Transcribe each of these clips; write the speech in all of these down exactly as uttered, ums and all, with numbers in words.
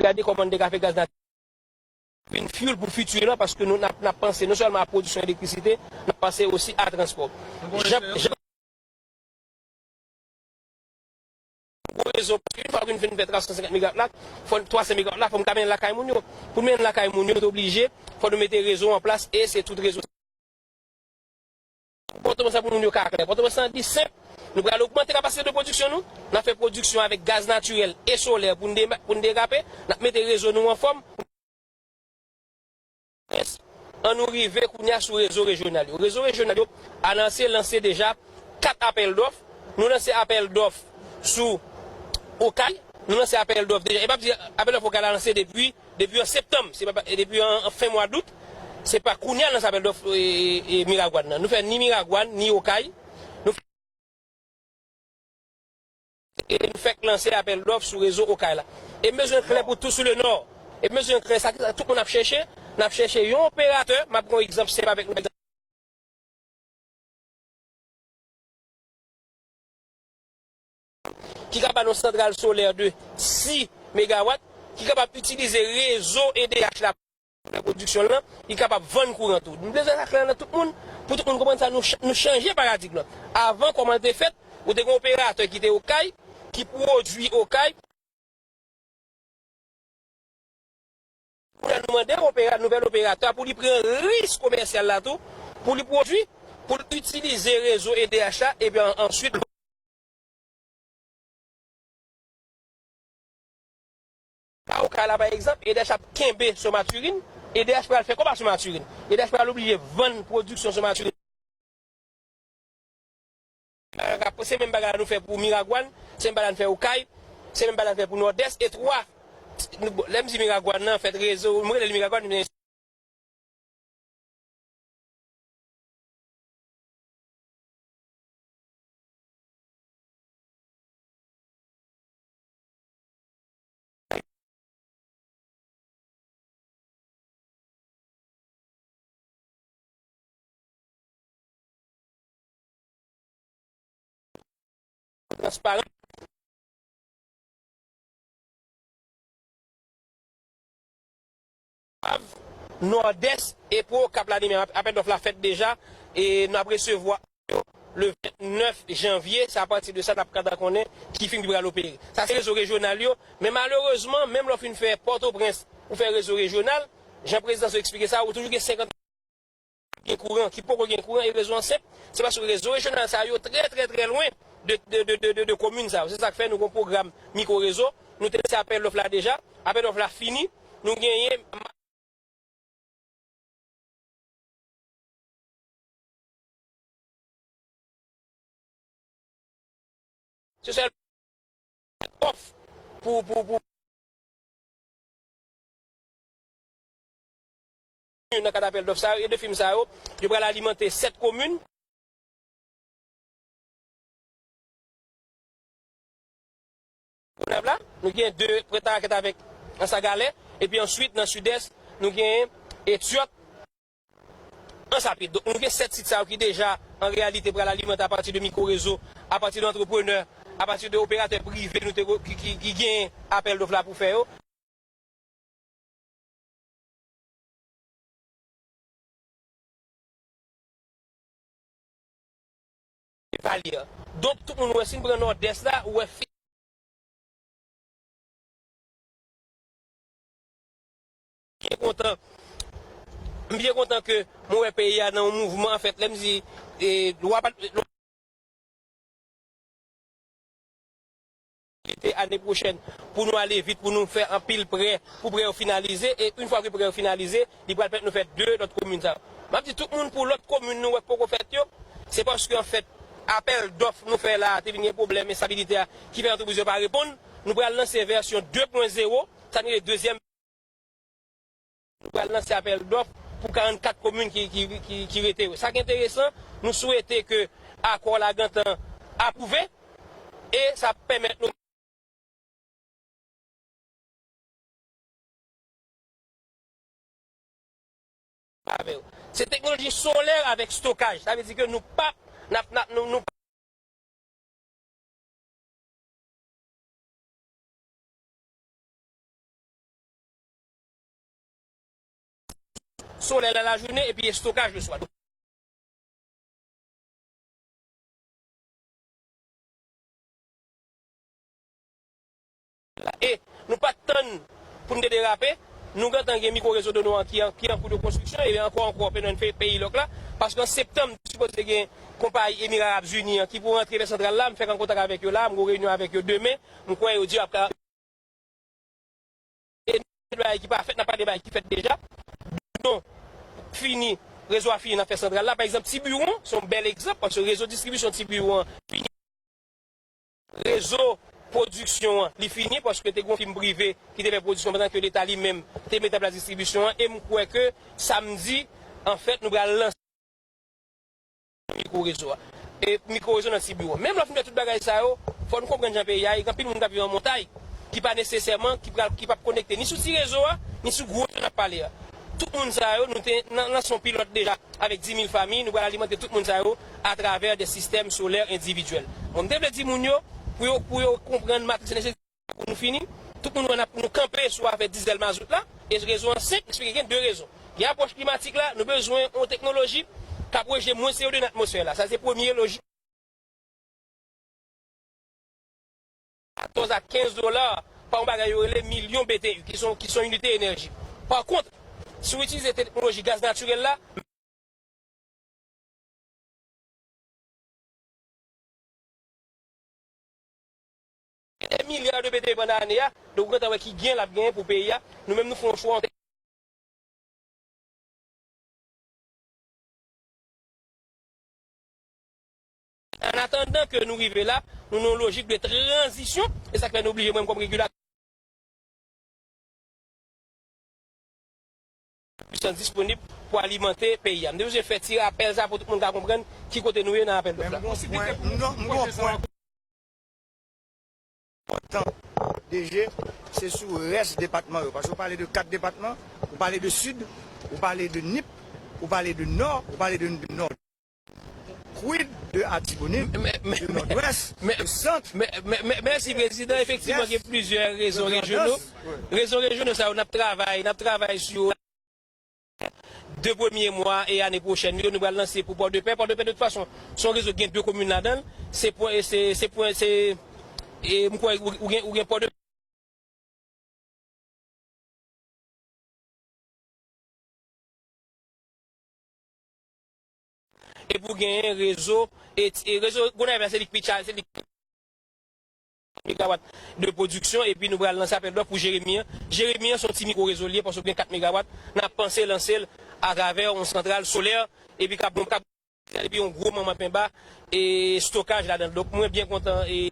gade kòman n te ka fè gaz natirèl vin fuel pou fiti lan, paske nou n ap, n ap panse non sèlman a pwodiksyon elektrisite, n ap panse osi a transpò. Jan, jan gwo rezo, paske yon fwa ke nou fin fè twa san senkant megawat la, fò twa san megawat la, fò m ka mennen l lakay moun yo. Pou n mennen l lakay moun yo, nou te oblije, fò nou mete rezo an plas, e se tout rezo Pòtoprens lan pou moun yo ka klè. Pòtoprens lan di senp, nou pral ogmante kapasite de pwodiksyon nou. N ap fè pwodiksyon avèk gaz natirèl e solè pou n de-, pou n degape. N ap mete rezo nou anfòm. An nou rive kounye a sou rezo rejyonal yo. Rezo rejyonal yo anonse lanse deja kat apèl dòf. Nou lanse apèl dòf sou Okay. Nou lanse apèl dòf deja. E pa di apèl dòf Okay la lanse depi, depi an septanm. Se pa, depi an, an fen mwa dout. Se pa kounye a lanse apèl dòf, e, e, e Miragwàn nan. Nou fè ni Miragwàn, ni Okay. Nou fè, e nou fèk lanse apèl dòf sou rezo Okay la. E m bezwen klè pou tout sou le nò. E m bezwen klè sa, ki sa tout moun ap chèche. N ap chèche yon operatè. M ap pran yon egzanp senp avèk nou. Ki ka ba nou santral solè de sis megawat, ki kapab itilize rezo E D H la pou fè pwodiksyon l lan, ki kapab vann kouran tou. Nou bezwen sa klè nan tout moun, pou tout moun konprann sa, nou ch-, nou chanje paradig lan. Avan, kòman l te fèt, ou te gen operatè ki te Okay, ki pwodui Okay, Kounye a nou mande opera-, nouvèl operatè a pou li pran risk komèsyal la tou, pou li pwodui, pou l itilize rezo E D H la, epi an-, answit, pa Okay la, pa egzanp, E D H ap kenbe Somaturin, E D H pral fè kòman Somaturin? E D H pral oblije vann pwodiksyon Somaturin. Se menm bagay la nou fè pou Miragwàn, se menm bagay la nou fè Okay, se menm bagay la nou fè pou Nòdès, e twa, bon, lè m di Miragwàn nan, anfèt, rezo, m rele l Miragwàn, men transparan. Nòdès e pou Okap la li menm, apèl dòf la fèt deja, e n ap resevwa yo le vennèf janvye, se apati de sa n ap ka konnen ki fim ki pral opere. Sa se rezo rejyonal yo, men malerezman, menm lè w fin fè Pòtoprens, ou fè rezo rejyonal, jan prezidan Sou eksplike sa, ou toujou gen senkant gen kouran, ki poko gen kouran, e rezon an senp, se paske rezo rejyonal sa yo trè, trè, trè lwen de, de, de, de, de, de komin sa yo. Se sa k fè nou gen yon pwogram mikwo rezo, nou te lanse apèl dòf la deja, apèl dòf la fini, nou genyen Se sèl òf pou, pou, pou nan kad apèl dòf sa yo, e de fim sa yo, yo pral alimante sèt komin. Konab la, nou gen de Pwentayakèt avèk Ansagalè, epi answit nan Sidès, nou gen Etyòt, Ansapit. Donk, nou gen sèt sit sa yo ki deja, an reyalite, pral alimante apati de mikwo rezo, apati de antreprenè, apati de operatè prive nou te, ki, ki, ki gen apèl dòf la pou fè yo. Pale a. Donk, tout moun wè, si n pran Nòdès la, ou wè fi- byen kontan. M byen kontan ke mwen wè peyi a nan yon mouvman, anfèt, lè m di, e, lwa pa, lwa ane pwochèn pou nou ale vit, pou nou fè anpil prè, pou prè yo finalize, e yon fwa ke prè yo finalize, li pral pèmèt nou fè de lòt komin sa yo. M ap di tout moun pou lòt komin nou wè k poko fèt yo, se paske anfèt, apèl dòf nou fè la a te vin gen pwoblèm enstabilite a ki fè antrepriz yo pa reponn. Nou pral lanse vèsyon de pwen zewo, sa n rele dezyèm. Nou pral lanse apèl dòf pou karannkat komin ki, ki, ki, ki rete yo. Sa k enteresan, nou swete ke akò la gentan apwouve e sa ap pèmèt nou avè yo. Se teknoloji solè avèk stokaj. Sa vle di ke nou p ap, n ap, n ap, nou, nou p ap solè nan lajounen epi estokaj leswa. E nou pa t tann pou n te derape. Nou gentan gen mikwo rezo de nou an ki an, ki an kou de konstriksyon, e ankò, ankò, pandan n fè peyi lòk la. Paske an septanm, sipoze gen konpayi Emira Arab Ini an ki pou rantre fè santral la. M fèk an kontak avèk yo la, m gen reyinyon avèk yo demen. M kwè yo di y ap ka e de bagay ki pa fèt, n ap pale de bagay ki fèt deja. Bidon fini, rezo a fini, n ap fè santral la. Pa egzanp, Tibiwon, se yon bèl egzanp, paske rezo distribisyon Tibiwon an fini. Rezo pwodiksyon an, li fini, paske te gen yon fim prive ki te fè pwodiksyon pandan ke Leta li menm te mete an plas distribisyon an. E m kwè ke samdi, anfèt, nou pral lanse mikwo rezo a. E mikwo rezo nan Tibiwon. Menm lè w fin fè tout bagay sa yo, fò n konprann jan peyi a ye. Gen anpil moun k ap viv an montay, ki pa nesesèman, ki pral, ki p ap konekte ni sou ti rezo a, ni sou gwo rezo n ap pale a. Tout moun sa yo, nou te nan, lanse yon pilòt deja avèk dis mil fanmi, nou pral alimante tout moun sa yo atravè de sistèm solè endividyèl. Bon, m te vle di moun yo, pou yo, pou yo konprann matris enèjetik, pou nou fini, tout moun wè n ap, nou kanpe sou afè dizèl mazout la, e rezon an senp, eksplike gen de rezon. Gen apwòch klimatik la, nou bezwen yon teknoloji k ap rejte mwens C O de nan atmosfè la. Sa se premye lojik. Katòz a kenz dola pa yon bagay yo rele milyon B T U, ki son, ki son inite enèji. Pa kont, si w itilize teknoloji gaz natirèl la, de milya de B T U pandan ane a, donk ou gentan wè ki gen l ap genyen pou peyi a. Nou menm nou fè yon chwa. An atandan ke nou rive la, nou nan yon lojik de tranzisyon, e sa k fè nou oblije, mwen menm kòm regilatè, pwisans disponib pou alimante peyi a. M te bezwen fè ti rapèl sa pou tout moun ka konprann ki kote nou ye nan apèl dòf la. Men m gon pwen, m gon, m gon pwen enpòtan, D G, se sou rès depatman yo. Paske ou pale de kat depatman, ou pale de Sid, ou pale de Nip, ou pale de Nò, ou pale de, de Nò. Quid de Artibonit, de Nòdwès, de Sant, mèsi, Prezidan. Efektivman, gen plizyè rezon rejyonal. Rezon rejyonal sa yo, n ap travay, n ap travay sou yo de premye mwa e ane pwochèn yo, nou pral lanse pou Pòdepè. Pòdepè, de tout fason, se yon rezo ki gen de komin ladan l. Se pwen, se, se pwen, se, e m kwè ou, ou gen, ou gen Pòdepè. Epi w genyen rezo, e, e rezo Gonayiv la, se li k pi cha-, se li k megawat de pwodiksyon, epi nou pral lanse apèl dòf pou Jeremi an. Jeremi an se yon ti mikwo rezo l ye, paske gen kat megawat, n ap panse lanse l atravè yon santral solè, epi k ap, k ap epi yon gwo manman penba e estokaj ladan l. Donk, mwen byen kontan e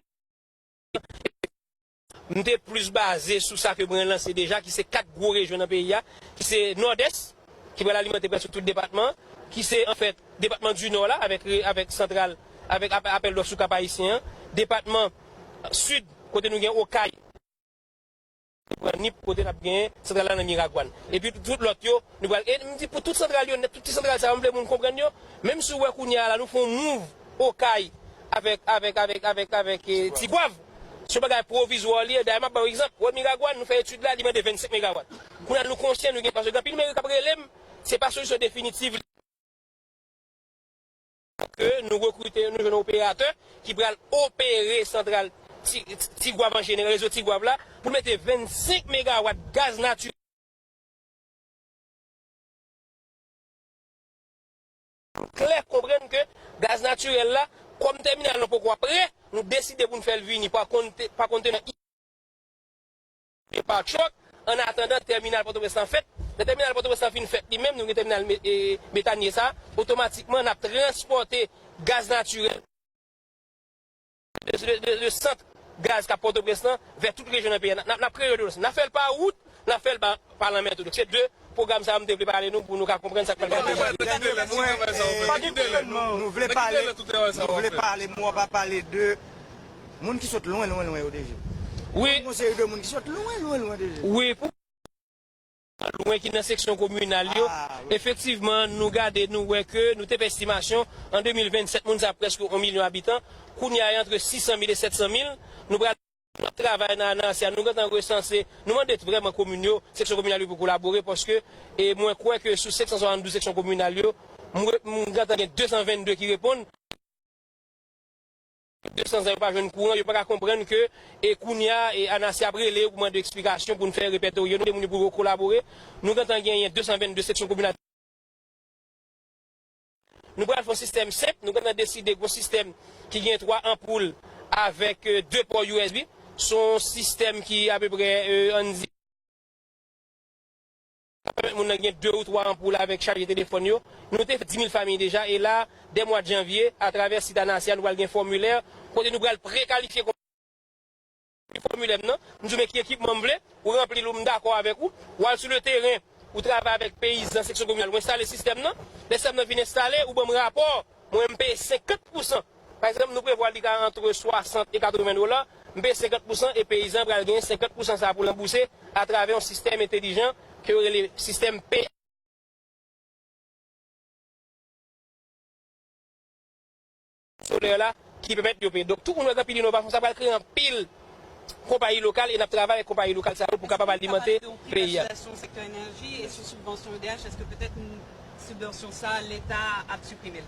m te plis baze sou sa ke mwen lanse deja, ki se kat gwo rejyon nan peyi a, ki se Nòdès, ki pral alimante prèske tout depatman, ki se, anfèt, depatman di Nò la, avèk re-, avèk santral, avèk ap-, apèl dòf sou Kap Ayisyen an, depatman Sid, kote nou gen Okay, pran Nip, kote n ap genyen santral la nan Miragwàn. Epi tout, tout lòt yo, nou pral, e m di pou tout santral yo nèt, tout ti santral sa yo, m vle moun konprann yo. Menm si w wè kounye a la, nou fè yon move Okay avèk, avèk, avèk, avèk, avèk, e, Tigwav. Se yon bagay pwovizwa li ye. Dayè, m ap ba w egzanp. Wè Miragwàn, nou fè etid la, li mande vennsenk megawat. Kounye a, nou konsyan, nou gen, paske gen anpil meri k ap rele m, se pa solisyon definitiv li. Ke nou rekrite, nou jwenn yon operatè ki pral opere santral Ti, Ti, Tigwav an jeneral, rezo Tigwav la, pou l mete vennsenk megawat gaz natirèl. Klè konprann ke gaz natirèl la, kòm tèminal nou poko prè, nou deside pou n fè l vini pa konte-, pa kontenan de pa tchòk, an atandan tèminal Pòtoprens lan fèt. Lè tèminal Pòtoprens lan fin fèt li menm, nou gen tèminal me-, e, metanye sa, otomatikman n ap transpòte gaz natirèl de, de, de, de sant gaz k ap Pòtoprens lan vè tout rejyon nan peyi a. N ap, n ap, n ap kreye rezo. N ap fè l pa wout, n ap fè l pa, pa lanmè tou. Donk, se de pwogram sa yo m te vle pale nou pou nou ka konprann sa k pral pase. Pa gen gouvènman. Nou vle pale, nou vle pale, men w pa pale de moun ki sot lwen, lwen, lwen yo deja. Wi. Yon seri de moun ki sot lwen, lwen, lwen deja. Wi, pou lwen ki nan seksyon kominal yo. Ah, wi. Efektivman, nou gade, nou wè ke nou te fè estimasyon an de mil vennsèt, moun sa prèske yon milyon abitan. Kounye a, e antre sis san mil e sèt san mil. Nou pral N ap travay nan, nan ANASYA, nou gentan resanse, nou mande vrèman komin yo, seksyon kominal yo pou kolabore, paske, e mwen kwè ke sou senk san swasanndouz seksyon kominal yo, m re-, m gentan gen de san vennde ki reponn. De san zan yo pa jwenn kouran, yo pa ka konprann ke, e kounye a, e ANASYA ap rele yo pou mande eksplikasyon, pou n fè repètorye nou, de moun yo pou yo kolabore. Nou gentan genyen de san vennde seksyon kominal. Nou pral fè yon sistèm senp, nou gentan deside yon sistèm ki gen twa anpoul avèk, e, de pò U S B. Se yon sistèm ki apeprè, e, ann di, ka pèmèt moun nan gen de ou twa anpoul avèk chaje telefòn yo. Nou te fè dis mil fanmi deja, e la, dè mwa de janvye, atravè sit ANASYA, nou pral gen fòmilè, kote nou pral prekalifye fòmilè m nan, m di w men ki ekipman m vle, ou ranpli l, ou m dakò avèk ou, ou al sou le teren, ou travay avèk peyizan seksyon kominal, ou enstale sistèm nan, lè sistèm nan fin enstale, ou ban m rapò, mwen m peye senkant pousan. Pa egzanp, nou prevwa li ka antre swasant e katreven dola, m peye senkant pousan e peyizan pral gen senkant pousan sa pou l ranbouse atravè yon sistèm entelijan ke yo rele sistèm P solè la ki pèmèt yo peye. Donk, tou kounye a gen anpil inovasyon, sa pral kreye anpil konpayi lokal e n ap travay avèk konpayi lokal sa yo pou kapab alimante peyi a. Sa pral gen yon privatisation secteur énergie et sur subvention E D H, est-ce que peut-être une subvention ça, l'État a supprimé?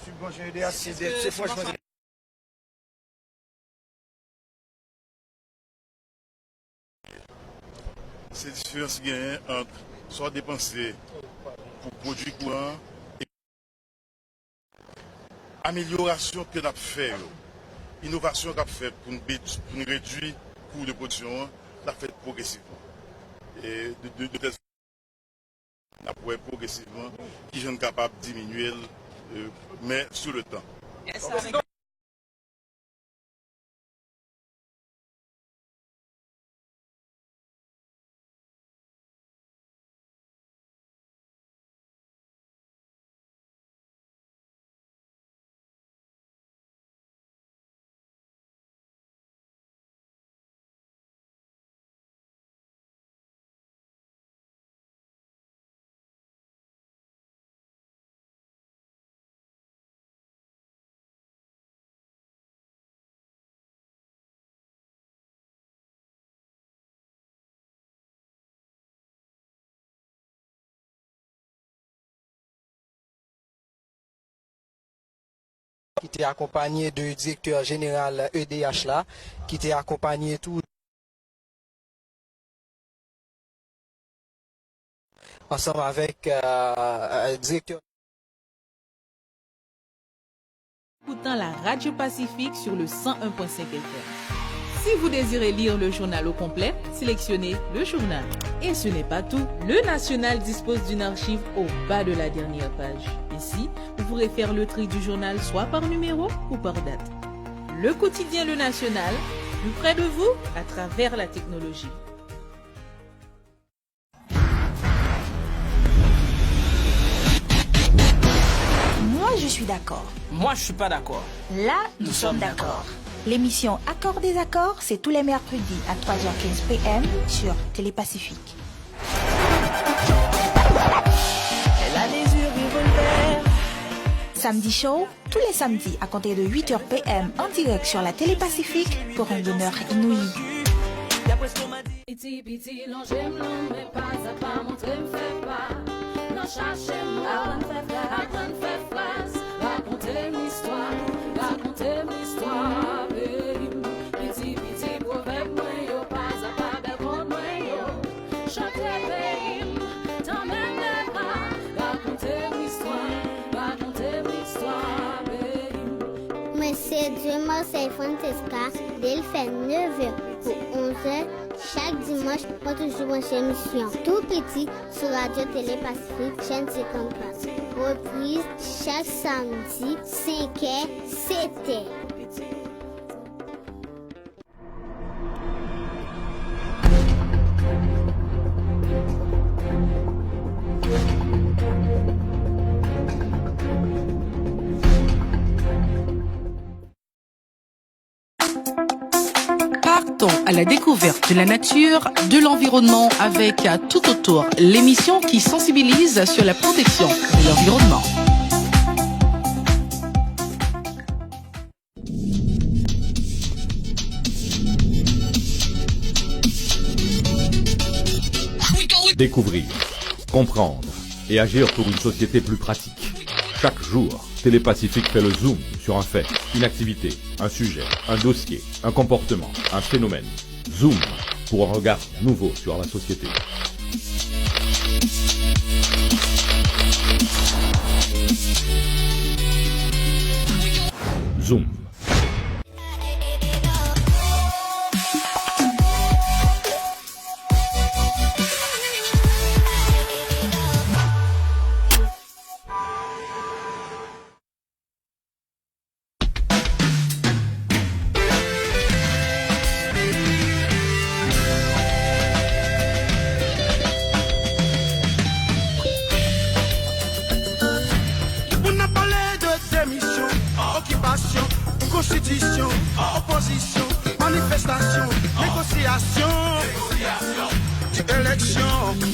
Subvention E D H, c'est franchement Se diferans ki genyen ant sa w depanse pou pwodui kouran an e amelyorasyon ke n ap fè yo, inovasyon k ap fèt pou n, pou n redui kou de pwodiksyon an, l ap fèt pwogresivman. E de, de, de tèl N ap wè pwogresivman kijan n kapab diminye l, euh, men sou le tan. Ki te akonpanye de direktè jeneral E D H la, ki te akonpanye tou ansanm avèk, euh, euh, direktè. Écoutant la Radio Pacifique sur le cent un point cinq F M. Si vous désirez lire le journal au complet, sélectionnez le journal. Et ce n'est pas tout. Le National dispose d'une archive au bas de la dernière page. Ainsi, vous pourrez faire le tri du journal soit par numéro ou par date. Le quotidien Le National, plus près de vous, à travers la technologie. Moi, je suis d'accord. Moi, je suis pas d'accord. Là, nous sommes d'accord. L'émission Accord Désaccord, c'est tous les mercredis à trois heures quinze P M sur Télé Pacifique. Elle a des yeux revolver. Samedi Show, tous les samedis à compter de huit heures P M en direct sur la Télé Pacifique pour un bonheur inouï. Piti, piti, lonje m lonmen, pa a pa, montre m fè pa. Nan chache m, aprann fè fraz, aprann fè fraz. Rakonte m istwa, rakonte m istwa peyi m. Piti, piti, pwovèb mwen yo, pa a pa, bèl kont mwen yo. Chante peyi m, tanmen m leve, rakonte m istwa, rakonte m istwa peyi m. Mwen se Dieu Marseille Francesca, de l fè nèf è pou onz è, chak dimanch, mwen toujou branche emisyon Tou Piti sou Radio Télé Pacifique, chaîne senkannkat. Repriz chak samdi, senk è, sèt è. Partons à la découverte de la nature, de l'environnement avec Tout Autour, l'émission qui sensibilise sur la protection de l'environnement. Découvrir, comprendre et agir pour une société plus pratique. Chaque jour, Télé Pacifique fait le zoom sur un fait, une activité, un sujet, un dossier, un comportement, un phénomène. Zoom, pour un regard nouveau sur la société. Zoom. Moun ap pale de demisyon, okipasyon, konstitisyon, opozisyon, manifestasyon, negosyasyon, eleksyon.